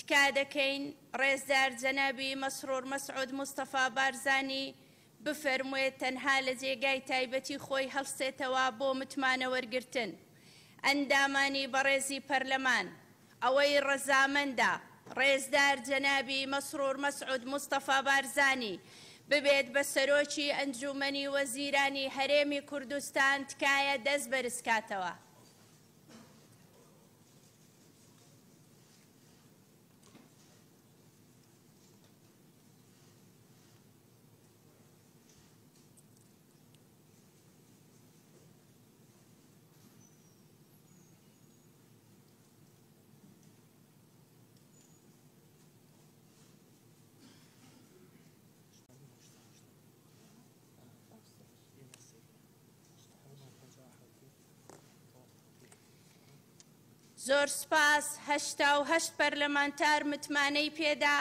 تکا دەکەین ڕێزدار جەنابی مەسرور مەسعود مستەفا بارزانی بفەرموێت تەنها لە جێگای تایبەتی خۆی هەڵسێتەوە بۆ متمانە وەرگرتن. ئەندامانی بەڕێزی پەرلەمان، ئەوەی ڕەزامەندە ڕێزدار جەنابی مەسرور مەسعود مستەفا بارزانی ببێت بە سەرۆکی ئەنجومەنی وەزیرانی هەرێمی کوردستان تکایە دەست بەرزکاتەوە. زۆر سوپاس 88 پەرلەمانتار متمانەی پێدا،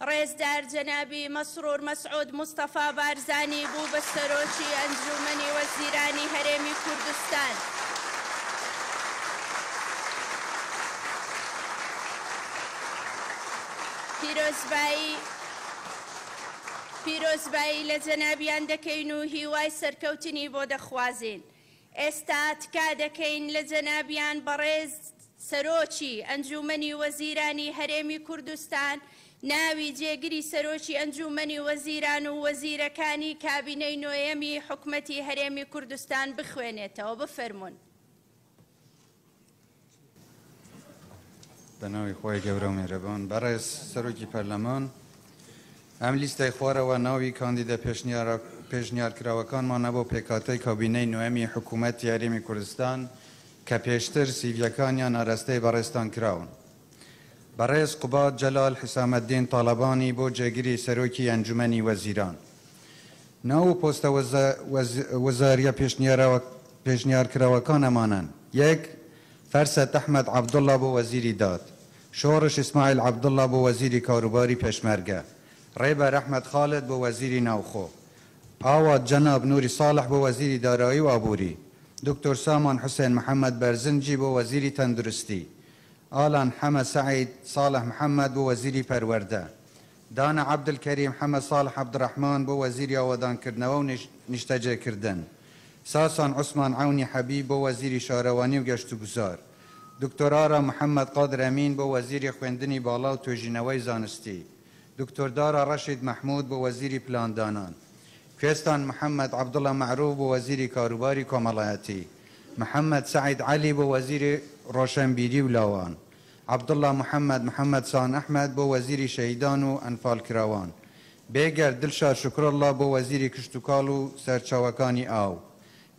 ڕێزدار جەنابی مەسرور مەسعود مستەفا بارزانی بوو بە سەرۆکی ئەنجومەنی وەزیرانی هەرێمی کوردستان. پیرۆزبایی پیرۆزبایی لە جەنابیان دەکەین و هیوای سەرکەوتنی بۆ دەخوازین. ئێستا تکا دەکەین لە جەنابیان بەڕێز سەرۆکی ئەنجوومەنی وەزیرانی هەرێمی کوردستان ناوی جێگری سەرۆکی ئەنجوومەنی وەزیران و وەزیرەکانی کابینەی نۆیەمی حکومەتی هەرێمی کوردستان بخوێنێتەوە. بفەرموون. بە ناوی خوای گەورە و میهرەبان. بەڕێز سەرۆکی پەرلەمان، ئەم لیستەی خوارەوە ناوی کاندیدە پێشنیارکراوەکانمانە بۆ پێکهاتەی کابینەی نۆیەمی حکوومەتی هەرێمی کوردستان کە پێشتر سیڤیەکانیان ئاراستەی بەڕێزتان کراون. بەڕێز قوباد جەلال حیسامەدین تاڵەبانی بۆ جێگری سەرۆکی ئەنجومەنی وەزیران. ناو و پۆستە وزارییە پێشنیارکراوەکان ئەمانەن، یەک. فەرسەت ئەحمەد عەبدوڵڵا بۆ وەزیری داد، شۆڕش ئیسماعیل عەبدوڵڵا بۆ وەزیری کاروباری پێشمەرگە، ڕێبەر ئەحمەد خالد بۆ وەزیری ناوخۆ، ئاوات جەناب نوری ساڵح بۆ وەزیری دارایی و ئابووری، دکتۆر سامان حوسێن محەمەد بەرزنجی بۆ وەزیری تەندروستی، ئالان حەمە سەعید ساڵح محەمەد بۆ وەزیری پەروەردە، دانا عەبدولکەریم حەمە ساڵح عەبدولڕەحمان بۆ وەزیری ئاوەدانکردنەوە و نیشتەجێکردن، ساسان عوسمان عەونی حەبیب بۆ وەزیری شارەوانی و گەشتوگوزار، دکتۆر ئارام محەمەد قادر ئەمین بۆ وەزیری خوێندنی باڵا و توێژینەوەی زانستی، دکتۆر دارا ڕەشید مەحمود بۆ وەزیری پلاندانان، کوێستان محەمەد عەبدوڵا مەعروف بۆ وەزیری کاروباری کۆمەڵایەتی، محەمەد سەعید عەلی بۆ وەزیری ڕۆشەنبیری و لاوان، عەبدوڵا محەمەد محەمەد سان ئەحمەد بۆ وەزیری شەهیدان و ئەنفالکراوان، بێگەرد دلشاد شوکراللە بۆ وەزیری کشتوکاڵ و سەرچاوەکانی ئاو،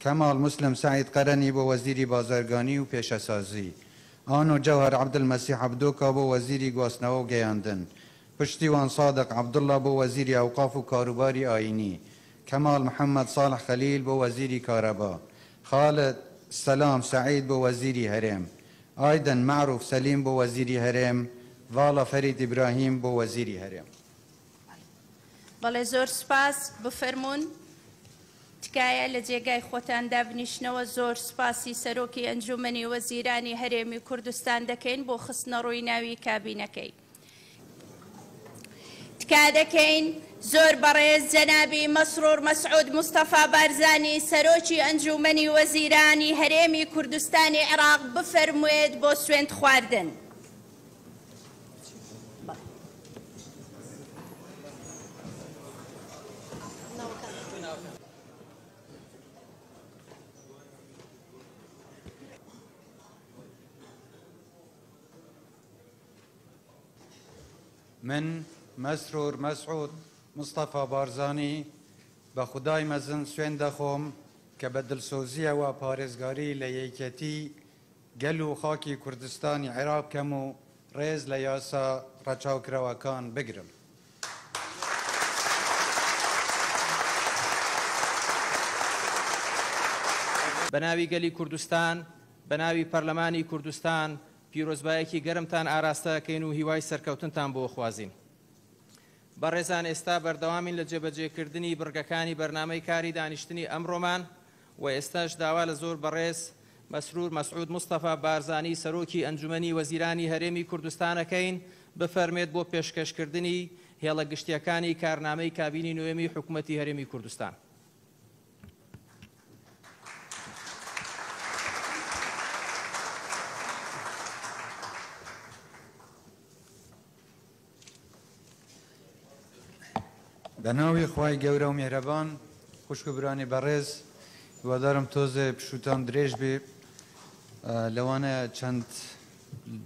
کەماڵ موسلم سەعید قەرەنی بۆ وەزیری بازرگانی و پێشەسازی، ئانۆ جەوهەر عەبدولمەسیح عەبدۆکا بۆ وەزیری گواستنەوە و گەیاندن، پشتیوان سادق عەبدوڵا بۆ وەزیری ئەوقاف و کاروباری ئایینی، کەماڵ محەمەد ساڵح خەلیل بۆ وەزیری کارەبا، خالد سەلام سەعید بۆ وەزیری هەرێم، ئایدن مەعروف سەلیم بۆ وەزیری هەرێم، ڤاڵا فەرید ئیبراهیم بۆ وەزیری هەرێم. بەڵێ زۆر سوپاس، بفەرموون تکایە لە جێگای خۆتان دابنیشنەوە، زۆر سوپاسی سەرۆکی ئەنجومەنی وەزیرانی هەرێمی کوردستان دەکەین بۆ خستنەڕووی ناوی کابینەکەی. تکا دەکەین زۆر بەڕێز جەنابی مەسرور مەسعود مستەفا بارزانی سەرۆکی ئەنجومەنی وەزیرانی هەرێمی کوردستانی عێراق بفەرموێت بۆ سوێند خواردن. من مەسرور مەسعود مستەفا بارزانی بە خودای مەزن سوێند دەخۆم کە بە دڵسۆزییەوە پارێزگاری لە یەکێتی گەل و خاکی کوردستانی عێراق بکەم و ڕێز لە یاسا ڕەچاوکراوەکان بگرم. بە ناوی گەلی کوردستان، بە ناوی پەرلەمانی کوردستان پیرۆزبایەکی گەرمتان ئاراستە ئەکەین و هیوای سەرکەوتنتان بۆ خوازین. بەڕێزان ئێستا بەردەوامین لە جێبەجێکردنی بڕگەکانی بەرنامەی کاری دانیشتنی ئەمڕۆمان و ئێستاش داوا لە زۆر بەڕێز مەسرور مەسعود مستەفا بارزانی سەرۆکی ئەنجومەنی وەزیرانی هەرێمی کوردستان ئەکەین بفەرمێت بۆ پێشکەشکردنی هێڵە گشتییەکانی کارنامەی کابینی نۆیەمی حکومەتی هەرێمی کوردستان. بە ناوی خوای گەورە و میهرەبان. خوشک و برانی بەڕێز، هیوادارم تۆزێ پشووتان درێژ بێ، لەوانەیە چەند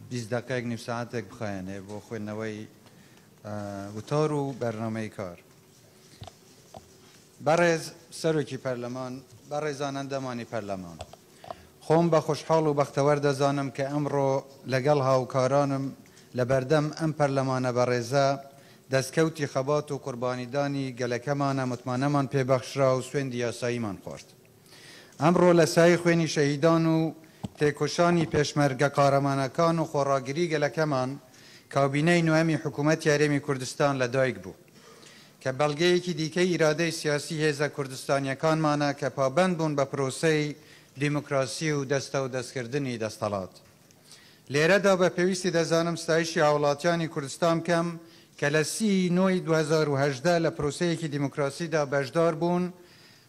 20 دقەیەک نیو ساعەتێک بخایەنێ بۆ خوێندنەوەی وتار و بەرنامەی کار. بەڕێز سەرۆکی پەرلەمان، بەڕێزان ئەندامانی پەرلەمان، خۆم بە خۆشحاڵ و بەختەوەر دەزانم کە ئەمڕۆ لەگەڵ هاوکارانم لە بەردەم ئەم پەرلەمانە بەڕێزە دەستکەوتی خەبات و قوربانیدانی گەلەکەمانە متمانەمان پێبەخشرا و سوێندی یاساییمان خوارد. ئەمڕۆ لە سایەی خوێنی شەهیدان و تێکۆشانی پێشمەرگە قارەمانەکان و خۆڕاگری گەلەکەمان کابینەی نۆیەمی حکوومەتی هەرێمی کوردستان لەدایک بوو کە بەڵگەیەکی دیکەی ئیرادەی سیاسی هێزە کوردستانییەکانمانە کە پابەند بوون بە پرۆسەی دیموکراسی و دەستەودەستکردنی دەستەڵات. لێرەدا بە پێویستی دەزانم ستایشی هاوڵاتیانی کوردستان بکەم کە لە سی نۆی 2018 لە پرۆسەیەکی دیموکراسیدا بەشدار بوون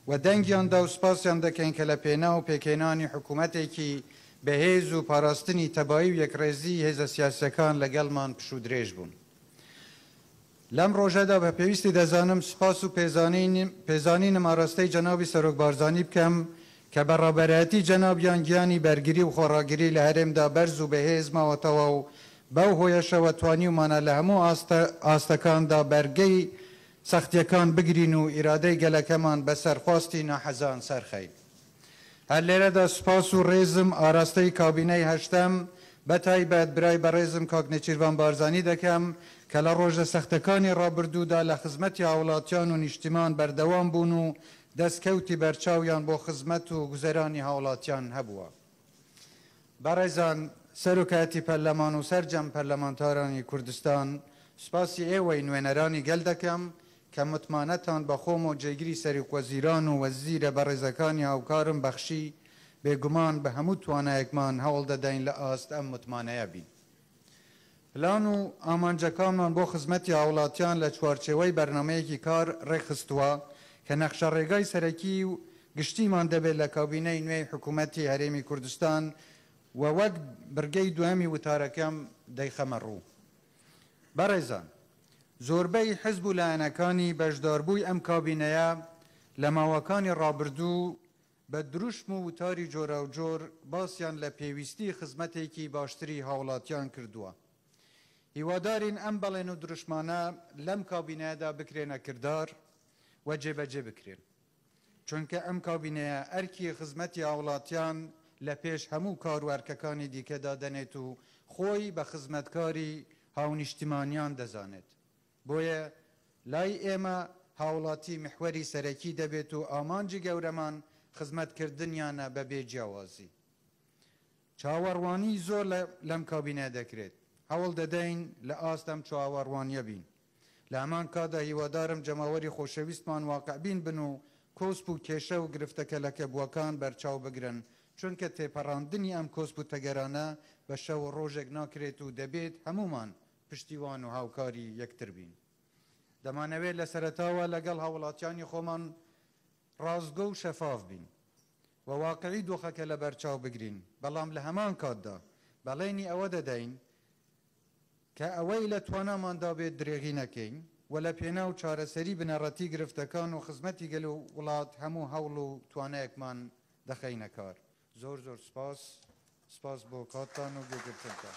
و دەنگیان دا و سوپاسیان دەکەین کە لە پێناو پێکهێنانی حکوومەتێکی بەهێز و پاراستنی تەبایی و یەکڕێزیی هێزە سیاسییەکان لەگەڵمان پشوودرێژ بوون. لەم ڕۆژەدا بە پێویستی دەزانم سوپاس و پێزانینم ئاراستەی جەنابی سەرۆک بارزانی بکەم کە بە ڕابەرایەتی جەنابیان گیانی بەرگری و خۆڕاگری لە هەرێمدا بەرز و بەهێز ماوەتەوە و بەو هۆیەشەوە توانیومانە لە هەموو ئاستەکاندا بەرگەی سەختییەکان بگرین و ئیرادەی گەلەکەمان بەسەر خواستی ناحەزان سەرخەین. هەر لێرەدا سوپاس و ڕێزم ئاراستەی کابینەی هەشتەم، بەتایبەت برای بەڕێزم کاک نێچیرڤان بارزانی دەکەم کە لە ڕۆژە سەختەکانی ڕابردوودا لە خزمەتی هاوڵاتیان و نیشتیمان بەردەوام بوون و دەستکەوتی بەرچاویان بۆ خزمەت و گوزەرانی هاوڵاتیان هەبووە. بەڕێزان سەرۆکایەتی پەرلەمان و سەرجەم پەرلەمانتارانی کوردستان، سوپاسی ئێوەی نوێنەرانی گەل دەکەم کە متمانەتان بە خۆم و جێگری سەرۆکوەزیران و وەزیرە بەڕێزەکانی هاوکارم بەخشی، بێگومان بە هەموو توانایەکمان هەوڵ دەدەین لە ئاست ئەم متمانەیە بین. پلان و ئامانجەکانمان بۆ خزمەتی هاوڵاتیان لە چوارچێوەی بەرنامەیەکی کار ڕێکخستووە کە نەخشەڕێگای سەرەکی و گشتیمان دەبێت لە کابینەی نوێی حکوومەتی هەرێمی کوردستان و وەک بڕگەی دووەمی وتارەکەم دەیخەمە ڕوو. بەڕێزان، زۆربەی حزب و لایەنەکانی بەشداربووی ئەم کابینەیە لە ماوەکانی ڕابردوو بە دروشم و وتاری جۆراوجۆر باسیان لە پێویستی خزمەتێکی باشتری هاوڵاتیان کردووە. هیوادارین ئەم بەڵێن و دروشمانە لەم کابینەیەدا بکرێنە کردار و جێبەجێ بکرێن. چونکە ئەم کابینەیە ئەرکی خزمەتی هاوڵاتیان لە پێش هەموو کار و ئەرکەکانی دیکەدا دەنێت و خۆی بە خزمەتکاری هاونیشتیمانیان دەزانێت. بۆیە لای ئێمە هاوڵاتی میحوەری سەرەکی دەبێت و ئامانجی گەورەمان خزمەتکردنیانە بە بێ جیاوازی. چاوەڕوانی زۆر لەم کابینەیە دەکرێت، هەوڵ دەدەین لە ئاست ئەم چاوەڕوانیە بین. لە هەمان کاتدا هیوادارم جەماوەری خۆشەویستمان واقعبین بن و کۆسپ و کێشە و گرفتە کەلەکەبووەکان بەرچاو بگرن، چونکە تێپەڕاندنی ئەم کۆسپ و تەگەرانە بە شەو و ڕۆژێک ناکرێت و دەبێت هەموومان پشتیوان و هاوکاری یەکتر بین. دەمانەوێت لە سەرەتاوە لەگەڵ هاوڵاتیانی خۆمان ڕاستگۆ و شەفاف بین و واقعی دۆخەکە لەبەرچاو بگرین، بەڵام لە هەمان کاتدا بەڵێنی ئەوە دەدەین کە ئەوەی لە تواناماندا بێت درێغی نەکەین و لە پێناو چارەسەری بنەڕەتی گرفتەکان و خزمەتی گەل و وڵات هەموو هەوڵ و توانایەکمان دەخەینە کار. زۆر زۆر سپاس. سپاس بۆ کاتتان و گوێگرتنتان.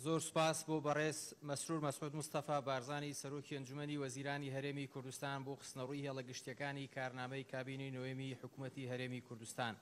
زۆر سوپاس بۆ بەڕێز مەسرور مەسعود مستەفا بارزانی سەرۆکی ئەنجومەنی وەزیرانی هەرێمی کوردستان بۆ خستنەڕووی هێڵە گشتیەکانی کارنامەی کابینەی نۆیەمی حکومەتی هەرێمی کوردستان.